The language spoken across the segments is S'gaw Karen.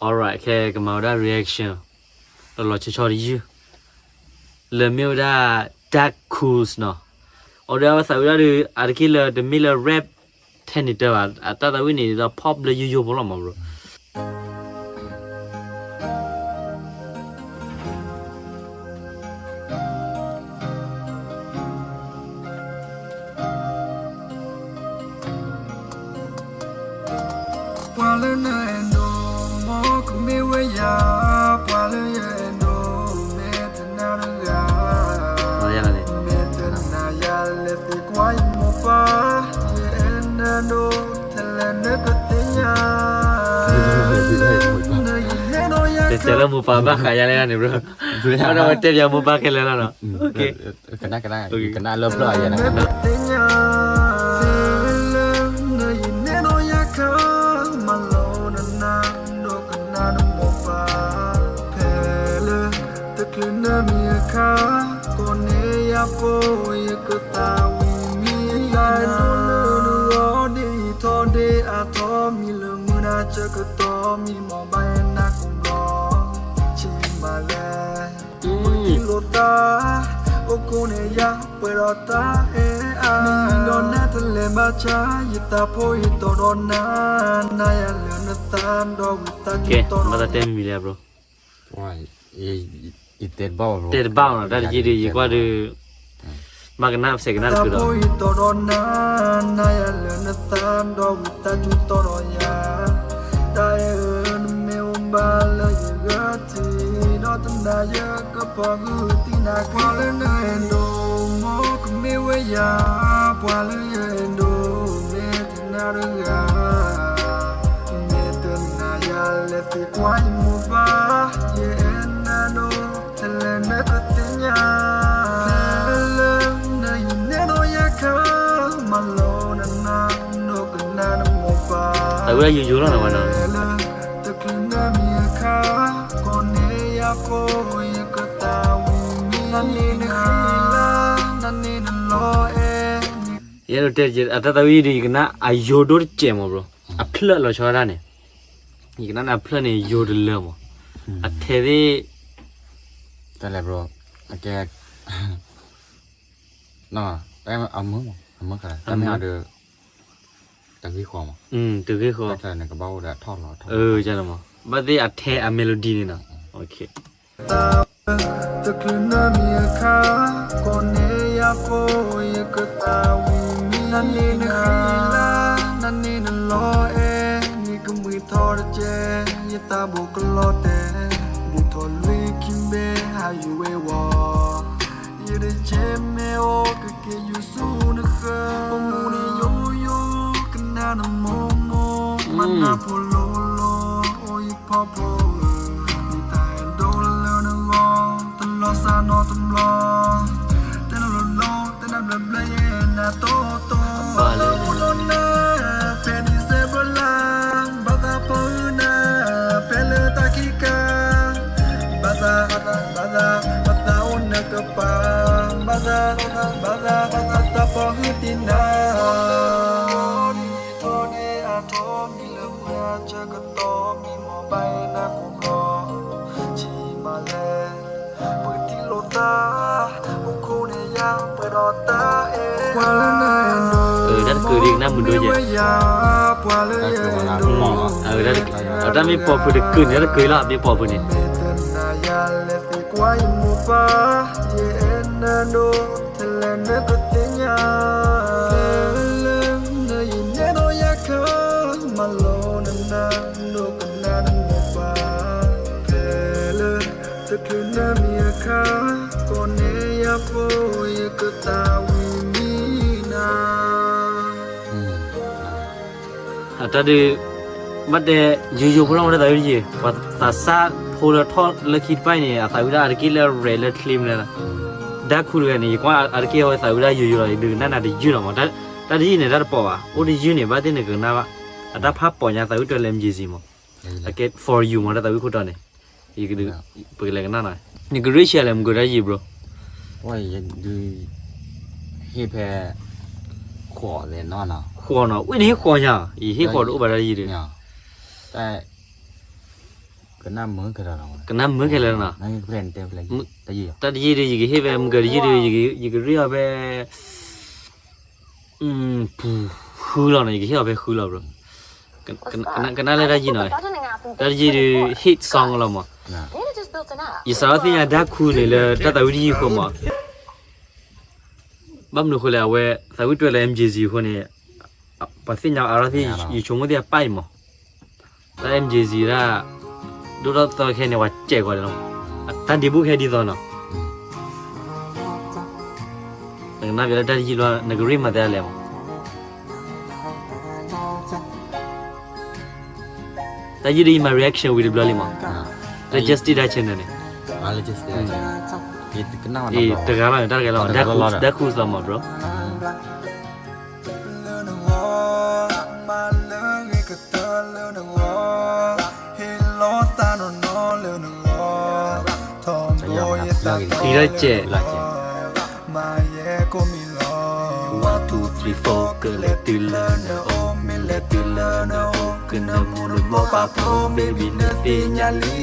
alright ခဲကမၤဝဲဒၣ် reaction လီၤလီၤဆီဆီတယုၢ် လၢမ့ၢ်ဝဲဒၣ် Dark Cool နီၤ. အီၤဒီးအဝဲသးဝံၣ်ဒၣ်ဒီး အါတက့ၢ်လၢတမ့ၢ်လၢ rap ထဲန့ၣ်တၢ်ဘၣ် အတၢ်သးဝံၣ်န့ၣ်ဒီး pop လၢယိယိဖိလီၤမး bro. ပှၤလၢနအဲၣ်ဒိးမ့ၢ်ကမ့ၢ်ဝဲယၤ, ပှၤလၢယအဲၣ်ဒိးမ့ၢ်တနၤတဂၤ, မ့ၢ်တနၤယၤလဲၤသ့ကွၢ်ယမိၢ်ပၢ်, ယအဲၣ်နၤဒိၣ်ထဲလဲၣ်နကသ့ၣ်ညါ, တဲလၢမိၢ်ပၢ်ဘၣ်ဃးယၤလဲၣ်န့ၣ် bro, ဘၣ်ဒီးတဲပၠးမိၢ်ပၢ်ခဲလၢာ်လီၤနီၤ. ကနၣ်လၢဖျၢၣ်အယဲၢ်န့ၣ် သ့ၣ်ညါ, ဖဲလၢနယနဲၣ်နီၢ်ယၤခါ, မၤလိနနၤဒိၣ်ကနၣ်နမိၢ်ပၢ်, ဖဲလၢတချုးနမံၤအခါ, ကိးန့ၢ်ယၤဖိ ယကသးဝံၣ်မံၤ, ယသးဒိၣ်လၢနဂီၢ်ဒ်အံၤထီၣ်ဒ့အါထီၣ်, မံၤလၢမုၢ်နၤဆၢကတီၢ် မံမီၢ်ဘၣ်ယနၢ်ကဘျီ, ဆံးမးလဲၣ် ပထံၣ်လိာ်သး, အိၣ်ခိးန့ၢ်ယၤပှဲၤဒီးတၢ်အဲၣ်အါ, မ့ၢ်ဒီးနၤတလဲၤဘၣ်ဆါ, ယသးဖိယတီၤဒီးနၤ, နၤယၤလၢနသးဒီးဝံသးစူၤတီၤဒီးယၤ, တဲတဘၣ်နီၤ တၢ်တယံာ်ဒီး ယကွၢ်ဒီး မၤကနၣ်ပစဲးကနၣ်တကုာ်ဒီး သးဖိယတီၤဒီးနၤ, နၤယၤလၢနသးဒီးဝံသးစူၤတီၤဒီးယၤ, တၢ်အဲၣ်အၢ နမ့ၢ်အိၣ်ဘၣ်လၢယဂဲၤထံး, ဒီးတနၤယကပှၤဂုာ်သံနၤ, ပှၤလၢနအဲၣ်ဒိးမ့ၢ်ကမ့ၢ်ဝဲယၤ, ပှၤလၢယအဲၣ်ဒိးမ့ၢ်တနၤတဂၤ, မ့ၢ်တနၤယၤလဲၤသ့ကွၢ်ယမိၢ်ပၢ်, ယအဲၣ်နၤဒိၣ်ထဲလဲၣ်နကသ့ၣ်ညါ, ဖဲလၢနယနဲၣ်နီၢ်ယၤခါ, မၤလိနနၤဒိၣ်ကနၣ်နမိၢ်ပၢ်, သးဝံၣ်ဒၣ်ယိယိလီၤနီၤဝဲနီၤ, ဖဲလၢတချုးနမံၤအခါ, ကိးန့ၢ်ယၤဖိ ယကသးဝံၣ်မံၤ, နန့ၢ်နဃံလၤ, နန့ၢ်နလီၤအဲၣ်, ယအဲၣ်ဒိးတဲ အတၢ်သးဝံၣ်ဒီး ယကနၣ်အယိဒိၣ်တစဲးမး bro, အဖျၢၣ်လီၤဆီဒၣ်န့ၣ်, ယကနၣ်န့ၣ်အဖျၢၣ်န့ၣ် ယိတလၢမး, အထဲသ့ၣ် တလဲၤ bro, အကဲ အမုၢ်မး အမုၢ်ခါ တၢ်မ့ၢ်အီၤဒီး တဂ့ၢ်ဃီမး, တဂ့ၢ်ဃီ, တၢ်ချၢန့ၣ် ကဘၣ်အိၣ်ဒီးထီၣ်လီၤထီၣ်, ဘၣ်သ့ၣ်အထဲအ melody န့ၣ်နီၤ, တချုးနမံၤအခါ, ကိးန့ၢ်ယၤဖိ ယကသးဝံၣ်မံၤ, နန့ၢ်နဃံလၤ, နန့ၢ်နလီၤအဲၣ်, နကမှံထီၣ်တကဲ, ယသးဘိကလီၤတဲာ်, ဘူးထီၣ်လွံၢ်ခံဘ့ၣ် ဟးယံၤဝဲဝီၤ, ယတကဲမ့ၢ်အိၣ်ကက့ၤယူၤဆူနဃၢၤ, အိၣ်မူန့ၣ်ယိယိ, ကနၣ်နမိၢ်မိၢ်, မၤနၢ်ဖိလိၤလိၤ, အိၣ်ယဖီဖိဧၢ, မ့ၢ်တၢ်အဲၣ်ဒိးလၢနဂီၢ်, တလီၤစၢ်နီတဘျီ, တဲနလိၤလိၤ, တဲနဘျၢဘျၢယဲနၤတီတီ, ဘၣ်သးအိၣ်ဒီးနၤ, ဖဲ December လါ, ဘၣ်သးပီၤဟုနၤ, ဖဲလၢတၢ်ခံကါ, ဘၣ်သး, ဘၣ်သး, ဘၣ်သးအိၣ်နကပၤ, ဘၣ်သး, ဘၣ်သး, ဘၣ်သးပီၤဟုတံၢ်နၤ, ထီၣ်ဒ့အါထီၣ် မံၤလၢမုၢ်နၤဆၢကတီၢ် မံမီၢ်ဘၣ်ယနၢ်ကဘျီ, ဆံးမးလဲၣ် ပကထံၣ်လိာ်သး, အိၣ်ခိးန့ၢ်ယၤပှဲၤဒီးတၢ်အဲၣ်, ပှၤလၢနအဲၣ်ဒိး, တၢ်တကုာ်ဒ်ကနၣ်မုာ်ဒိၣ်ယဲ, ပှၤလၢယအဲၣ်ဒိး, အတၢ်မ့ၢ်ပိာ်ဖုးတကုာ်န့ၣ် တၢ်တကုာ်လီၤ မ့ၢ်ပိာ်ဖုးန့ၣ်, မ့ၢ်တနၤယၤလဲၤသ့ကွၢ်ယမိၢ်ပၢ်, ယအဲၣ်နၤဒိၣ်ထဲလဲၣ်နကသ့ၣ်ညါ, ဖဲလၢနယနဲၣ်နီၢ်ယၤခါ, မၤလိနနၤဒိၣ်ကနၣ်နမိၢ်ပၢ်, ဖဲလၢ တချုးနမံၤအခါ, ကိးန့ၢ်ယၤဖိ ယကသးဝံၣ်မံၤနၤ, အတၢ်ဒုး, ဘၣ်တဲ, ယိယိဖိလီၤ မ့ၢ်တၢ်သးဝံၣ်တယုၢ်, ပှၤသးစၢ်ဖိလၢထီၣ်လၢခံတဖၣ်အံၤန့ၣ် အသးဝံၣ်ဒၣ်အါတက့ၢ်လၢ rap လၢချ့မနုၤလဲၣ်, Dark Cool တဂၤန့ၣ် ယကွၢ်အါတက့ၢ်အဝဲသးဝံၣ်ဒၣ်ယိယိလီၤ ယဒုးကနၣ်နၤတယုၢ်လီၤမး, တၢ်တယုၢ်န့ၣ် တၢ်တပိာ်ဘၣ်, အိၣ်တယုၢ်န့ၣ် ဘၣ်သ့ၣ်နကကနၣ်ဘၣ်, အတၢ်ဖးပိာ်ညါသးဝံၣ်တၢ်လၢ music မး, အကဲ for you မး တၢ်သးဝံၣ်ခိၣ်တီန့ၣ် ယကဒုး, ပကလဲၤကနၣ်နီၤ, နကရ့ၣ်ဆံးလဲၣ် မုၢ်ကၢတၢ်ယံာ် bro, ယဒုး, ဟ့ၣ်ဖဲ, ဃိးနီၤ, ဝဲန့ၣ်ဟ့ၣ်ဃိးညါ, ယဟ့ၣ်ဃိးတအိၣ်ဘၣ်တၢ်ယံာ်ဒီး, တၢ်, ကနၣ်မုာ်ခဲလၢာ်နီၤ, တၢ်တယံာ်ဒုး ယကဟ့ၣ်ဖဲ မုၢ်ကတယံာ်ဒုး ယကရ့အီၤဖဲ ဃုလီၤနီၤ, ယကဟ့ၣ်အီၤဖဲဃုလီၤ bro. ကနၣ်လၢတၢ်တယံာ်နီၤ, တၢ်တယံာ်ဒုး hit song လီၤမး. ယစးထီၣ်သ့ၣ်ညါ ဒါခူ န့ၣ် လၢတၢ်သးဝံၣ်တယံာ်အဃိမး. ဘၣ်မနုၤအဃိလဲၣ်, အဝဲသးဝံၣ်တွဲလၢ M J Z အဃိန့ၣ် ပှၤသ့ၣ်ညါအါထီၣ်သ့ၣ် ယဆိကမိၣ်သ့ၣ်အပၢ်အံၤမး. တၢ် M J Z ဒၣ် ဒိၣ်ထီၣ်သီခဲန့ၣ် ပှၤစဲးကီးလီၤ. တၢ်ဒ့ဘူၣ်ခဲဒ်သိးနီၤ, နကနၣ်ပျဲလၢတၢ်တယံာ်လီၤ နကရ့မၤသးလဲၣ်မး. တၢ်ယံာ်ဒုး ယမၤ reaction ဝံၤတဘျီလံမး, လၢ Justin တၢ် channel န့ၣ်, တဂၤလီၤန့ၣ် တၢ်တဂၤလီၤ, ဒါခူ ဒါခူသီမး bro. ဃံလီၤစဲး, one two three four ကလဲၤတုၤလၢနအိၣ်, မ့ၢ်လဲၤတုၤလၢနအိၣ် ကနၢမူနဘီပာ်ဖှိၣ် baby နသ့ၣ်ညါလံ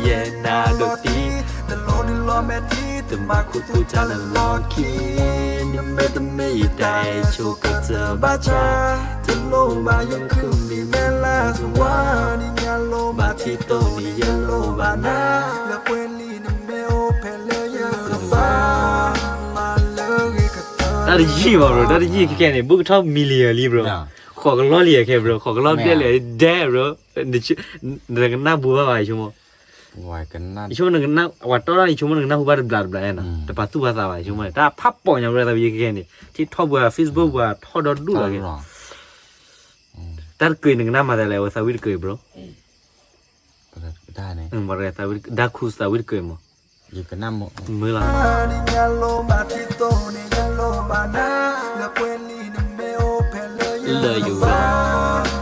ယဲနၤဒီးတံၤ, တလိၣ်ဒုးလီၤမဲာ်ထံ တမၤခူသူၣ်တၢ်လၢလီၢ်ခံ, နမ့ၢ်တမ့ၢ်ယတၢ်အဲၣ်ဆိးကတၢၢ်ဘၣ်ဆၣ်, တလိၣ်ဘၣ်ယခုမံၤမဲလၢ်သဝါ, နညါလိၣ်ဘၣ်ထံတိၣ်န့ၣ် ယလိၣ်ဘၣ်နၤ, လၢပှဲၤလံနမ့ၢ်အိၣ်ဖဲလၢယကဘၣ်, မၤလၢဂ့ၤကတၢၢ် တၢ်တယံာ်မး bro, တၢ်တယံာ်ခဲခဲန့ၣ် ဘိၣ်ကထီၣ် million လံ bro. ဃိးကလီၢ်လံခဲ bro, ဃိးကလီၢ်ဘျဲၣ်လံ dead, bro. နကနၣ်ဘူးဘၣ်ဘၣ် ယဆိကမိၣ်, ယဆိကမိၣ်နကနၣ် ပှၤတီၢ်ထီၣ် ယဆိကမိၣ်နကနၢ်ဟူဘၣ်တဘျးတဘျးနီၤ, တပာ်သူၣ်ပာ်သးဘၣ် ယဆိကမိၣ်န့ၣ် တၢ်ဖးပိာ်ညါ bro သးဝံၣ်ခဲခဲန့ၣ် TikTok ပှၤ Facebook ပှၤထီၣ်ဒီဒူၣ်လီၤက့ၤ, တၢ်တကၢၢ်နကနၣ်မၤသးလဲၣ် အဝဲသးဝံၣ်တကၢၢ် bro. သးဝံၣ် ဒါခူသးဝံၣ်တကၢၢ်မး, မုာ်လီၤ လၢယဂီၢ်, လၢယဂီၢ်, ဟ့ၣ်လီၤသးနီၢ်နီၢ်လၢနဂီၢ်, ထီဘိယသးတီလၢနဂီၢ်,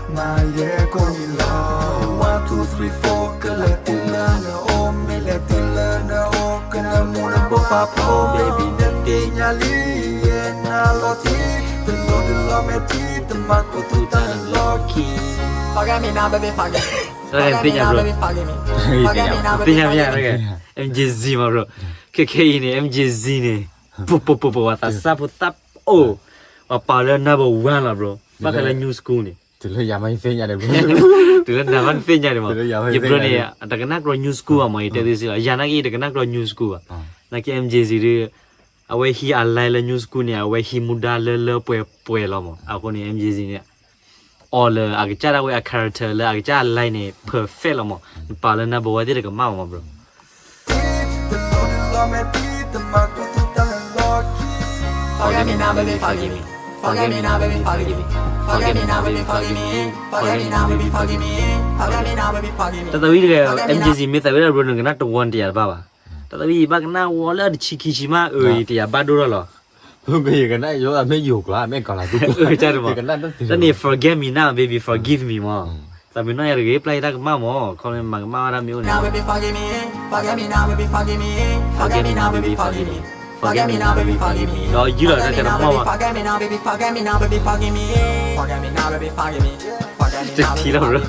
မၤယဲကိးနံၤလီၤ, one two three four ကလဲၤတုၤလၢနအိၣ်, မ့ၢ်လဲၤတုၤလၢနအိၣ် ကနၢမူနဘီပာ်ဖှိၣ် baby နသ့ၣ်ညါလံ ယဲနၤလီၤတံၢ်, တလိၣ်ဒုးလီၤမဲာ်ထံ တမၤခူသူၣ်တၢ်လၢလီၢ်ခံ, သ့ၣ်ညါ bro, သ့ၣ်ညါ သ့ၣ်ညါ MJZ မး bro, ခဲခဲအံၤန့ၣ် MJZ န့ၣ် ပပပပ ပှၤသးစၢ်ဖိသၣ်အိၣ်, ပှၤပာ်လၢ number one လီၤ bro, ဘၣ်ဃးလၢ new school န့ၣ်, တုၤလၢနၤမ့ၢ်သ့ၣ်ညါန့ၣ်မး, ယ bro န့ၣ် တကနၣ်ကြီ new school ဘၣ်မး ယတဲသုစ့ၢ်ကီး ယၤနာ်က့ ယတကနၣ်ကြီ new school ဘၣ်, နာ်က့ MJZ ဒုး အဝဲဟံးအ line လၢ new school န့ၣ် အဝဲဟံးမူဒါလၢလၢပှဲၤပှဲၤလီၤမး, အဃိန့ၣ် MJZ န့ၣ် အီၤလၢအကစၢ်ဒၣ်ဝဲအ character လၢအကစၢ်အ line န့ၣ် perfect လီၤမး, နပာ်လၢ number one သ့ၣ်တကမၣ်မး bro. တၢ်သးဝံၣ်တဂၤ MJZ မ့ၢ်သးဝံၣ်ဒၣ် bro နကနၣ်တဝီတယၤတဘၣ်ဘၣ်, တၢ်သးဝံၣ်ယဘၣ်ကနၣ်ဝီလၢတဆံခံဆံမး အၢ ယတယၤဘၣ်ဒိၣ်ထီၣ်လီၤ, မ့ၢ်ယကနၣ်ယိမ့ၢ်ယိၤကျါ မ့ၢ်ကီၤလၤသူ, တၢ်န့ၣ် forget me not baby forgive me မး, သးမ့ၢ်နီၢ်ယၤတဂ့ၤ ပျၢ်ယတၢ်ကမၣ်မး, ခီမ့ၢ်မၤကမၣ်ဝဲဒၣ်မ့ၢ်အိၣ်န့ၣ်, ဒီးယုၢ်လီၤတၢ်ကမၣ်မး, တထံၣ်လီၤ bro.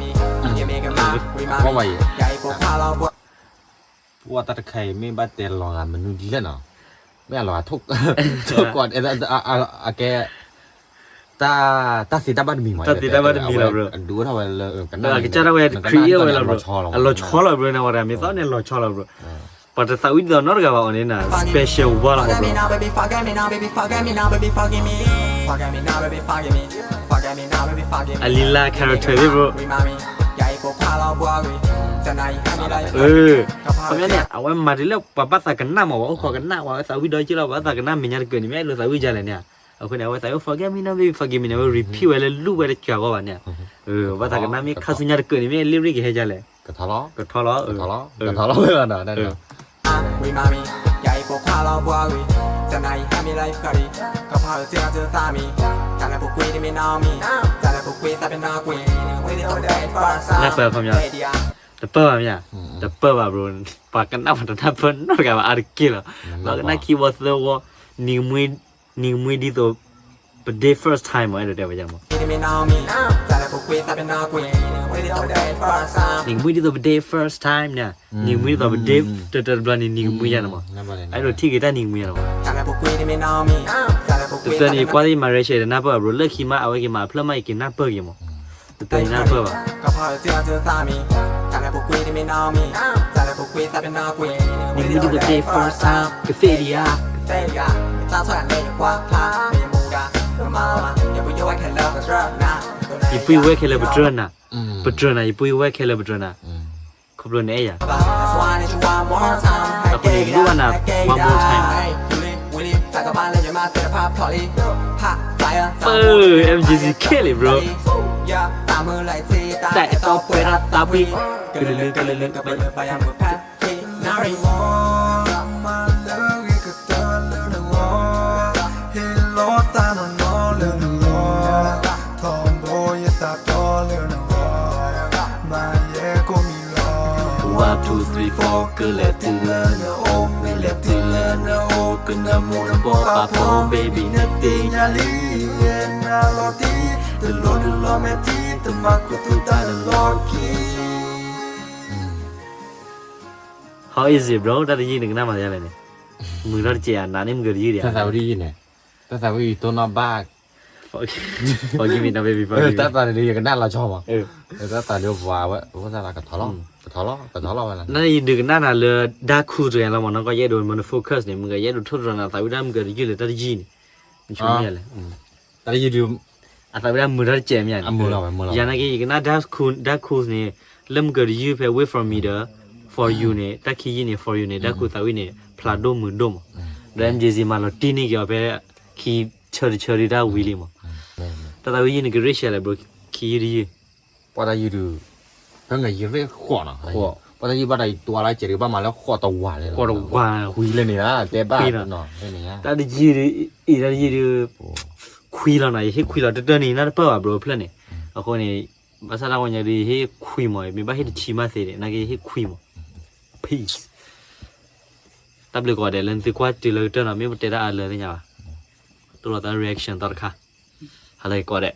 ပှၤတၢ်တခါအံၤ မ့ၢ်ဘၣ်တဲလီၤဂာ်မနုၤဒ်လဲၣ်နီၤ, မ့ၢ်အလီၤဂာ်ထိၣ်, ထိၣ်ကီး, အကဲ, တၢ်, တၢ်သ့တၢ်ဘၣ်တမံၤမး, တၢ်သ့တၢ်ဘၣ်တမံၤလီၤ bro, အဒုးအိၣ်ထီၣ်ဝဲလၢ, အကစၢ်ဒၣ်ဝဲ create ဝဲလီၤ bro, အလီၤဆီလီၤ bro န့ၣ် ဝဲဒၣ်မ့ၢ်သီန့ၣ်လီၤဆီလီၤ bro, ပှၤတသးဝံၣ်ဒ်သိးနီတဂၤဘၣ်အီၤန့ၣ်နီၤ special one လီၤ bro. အလံၤလါ character သ့ၣ် bro, ခီပညီန့ၣ် အဝဲမၤတုၤလၢပှၤဘၣ်သးကနၣ်မး ပှၤအိၣ်ခိးကနၣ် ပှၤသးဝံၣ်ဒီးက့လီၤ ပှၤဘၣ်သးကနၣ်မဲာ်ညါတကၢၢ်န့ၣ် မ့ၢ်အဲၣ်လိာ်သးဝံၣ်ဒ်လဲၣ်န့ၣ်, အဃိန့ၣ် အဝဲသးဝံၣ် forget me not baby forgive me န့ၣ် အဝဲ repeat ဝဲလၢလူၢ်ဝဲတစှၤဂီၢ်ဘၣ်န့ၣ်, ပှၤသးကနၣ်မ့ၢ်ခါဆူညါတကၢၢ်န့ၣ် မ့ၢ်လံၣ်ရံၣ်ကဟဲဒ်လဲၣ်, ကထီလီၤ, ကထီလီၤ, ကထီလီၤဝဲဘၣ်နီၤ နၢ်ပၢၢ်ခီပညီ, တပၢၢ်ဘၣ်မ့ၢ်ဧါ, တပၢၢ်ဘၣ် bro, ပှၤကနၣ်ပှၤတနၢ်ပၢၢ်နီတဂၤဘၣ် အါတက့ၢ်လီၤ, ပှၤကနၣ်ခံဝီသၢဝီ, နံၤကမှံ နံၤကမှံဒ်သိး ပဒ့ first time မး အဲၣ်ဒိးတဲဝဲဒ်မး နံၤကမှံဒ်သိးပဒ့ first time န့ၣ် နံၤကမှံဒ်သိးပဒ့ တၢ်တဘျီန့ၣ် နံၤကမှံယါန့ၣ်မး အဲၣ်ဒိးထံၣ်က့ၤတၢ်နံၤကမှံယါန့ၣ်မး တဖျၢၣ်န့ၣ် ယကွၢ်သ့ၣ်မၤရဲၣ်ရှဲဒီးနၢ်ပၢၢ်အဘျီ လၢခံမး အဝဲက့ၤမၤအဖျၢၣ်မး ယက့ၤနၢ်ပၢၢ်က့ၤမး တဖျၢၣ်န့ၣ်နၢ်ပၢၢ်ဘၣ် နံၤကမှံဒ်သိးပဒ့ first time ကသ့ၣ်ဒံးဧါ ယပှ့ၤဝဲခဲလၢာ်ပတြၢၤနၤ, ပတြၢၤနၤ, ယပှ့ၤဝဲခဲလၢာ်ပတြၢၤနၤ, ခီဖျိန့ၣ်အဲၣ်ယၤ, အဃိန့ၣ် လိၣ်ဘၣ်နၤ one more time, ပၢ် M J C ခဲလံ bro, တၢ်အဲၣ်တီပှဲၤထီၣ်သးပှ့ၤ, ကလၢလၢကလၢလၢ ဟ့ၣ်လီၤသးနီၢ်နီၢ်လၢနဂီၢ်, ထီဘိယသးဒီလၢနဂီၢ်, မၤယဲကိးမံၤလီၤ. One two three four ကလဲၤတုၤလၢနအိၣ်, မ့ၢ်လဲၤတုၤလၢနအိၣ် ကနၢမူနဘီပာ်ဖှိၣ် baby နသ့ၣ်ညါလံ, နၤလီၤတံၢ် တလိၣ်တလီၤမဲာ်ထံ တမၤခူသူၣ်တၢ်နလီၢ်ခံ. How is it, bro? တၢ်တယုၢ်နကနၣ်မၤသးလဲၣ်န့ၣ်, မုာ်ထီၣ်တစဲးဧါ, နၤန့ၣ်မုာ်ကတယုၢ်ဒံးဧါ. တၢ်သးဝံၣ်တယုၢ်န့ၣ်, တၢ်သးဝံၣ်ယတိၢ်နီၣ်ဘၣ်, forgive me, baby, forgive me. တၢ်သးဝံၣ်တယုၢ်ယကနၣ်လီၤဆီမး, တၢ်သးဝံၣ်ပှၤဝဲ, ကထီလီၤ, ကထီလီၤဝဲလၢ, နယဒုးကနၣ်နၤလၢ ဒါခူတဂၤလီၤမးနီၤ, ကယအဲၣ်ဒိးမၤန focus န့ၣ်, မုၢ်ကယအဲၣ်ဒိးထိၣ်သတြီၤနၤသးဝံၣ်တၢ်မုၢ်ကတယုၢ်လၢတၢ်တယုၢ်န့ၣ်, တၢ်တယုၢ်ဒုး အသးဝံၣ်ဒၣ်မုာ်ထီၣ်တစဲးမ့ၢ်ဧါ, ယၤနာ်က့ ယကနၣ် ဒါခူန့ၣ် လၢမုၢ်ကတယုၢ်ဖဲ wait for me ဒီး for you န့ၣ်, တၢ်ခံယုၢ်န့ၣ် for you န့ၣ်, ဒါခူသးဝံၣ်န့ၣ် ဖျါဒိၣ်မုာ်ဒိၣ်မး, ဒီး M J C မၤလီၤတံၢ်န့ၢ်က့ၤအီၤဖဲ ခံဆၢတဆၢဒုးတၢ်ဝံၤလံမး, တၢ်သးဝံၣ်ယုၢ်န့ၣ် ကရ့ၣ်ရှဲလဲၣ် bro, ခံယုၢ်တယုၢ် ပှၤတၢ်ယုၢ်ဒုး, ဖဲငါယုၢ်ရ့ၣ်ဃိးနီၤ, ပှၤတၢ်ယုၢ်ဘၣ်တၢ်ယုၢ်တွၤလၢကဲးဒုး ဘၣ်မၤလၢဃိးတဝၤလဲၣ်, ဃိးတဝၤ, ခွံလၢန့ၣ်, တဲဘၣ်, တၢ်တယုၢ်ဒုး, အံၤတၢ်တယုၢ်ဒုး, ခွံလီၤနီၤ, ယဟ့ၣ်ခွံလီၤ တတၢၢ်န့ၣ် နၢ်တပၢၢ်ဘၣ် bro ဖျၢၣ်န့ၣ်, အဃိန့ၣ်, ဘၣ်ဆၣ်တၢ်ဂီၤညါဒုး ယဟ့ၣ်ခွံမး, မ့ၢ်ဘၣ်ဟ့ၣ်တဆံမးသ့န့ၣ် နာ်က့ယဟ့ၣ်ခွံမး, peace. တၢ်ဘျုးကိးဂၤဒဲးလၢနသုကွၢ်တုၤလၢကတၢၢ်နီၤ, မ့ၢ်ပတဲတၢ်အါလၢသ့ၣ်ညါဘၣ်, တိၢ်လီၤသး reaction သီတခါ, ဟါလၢကိးဂၤဒဲး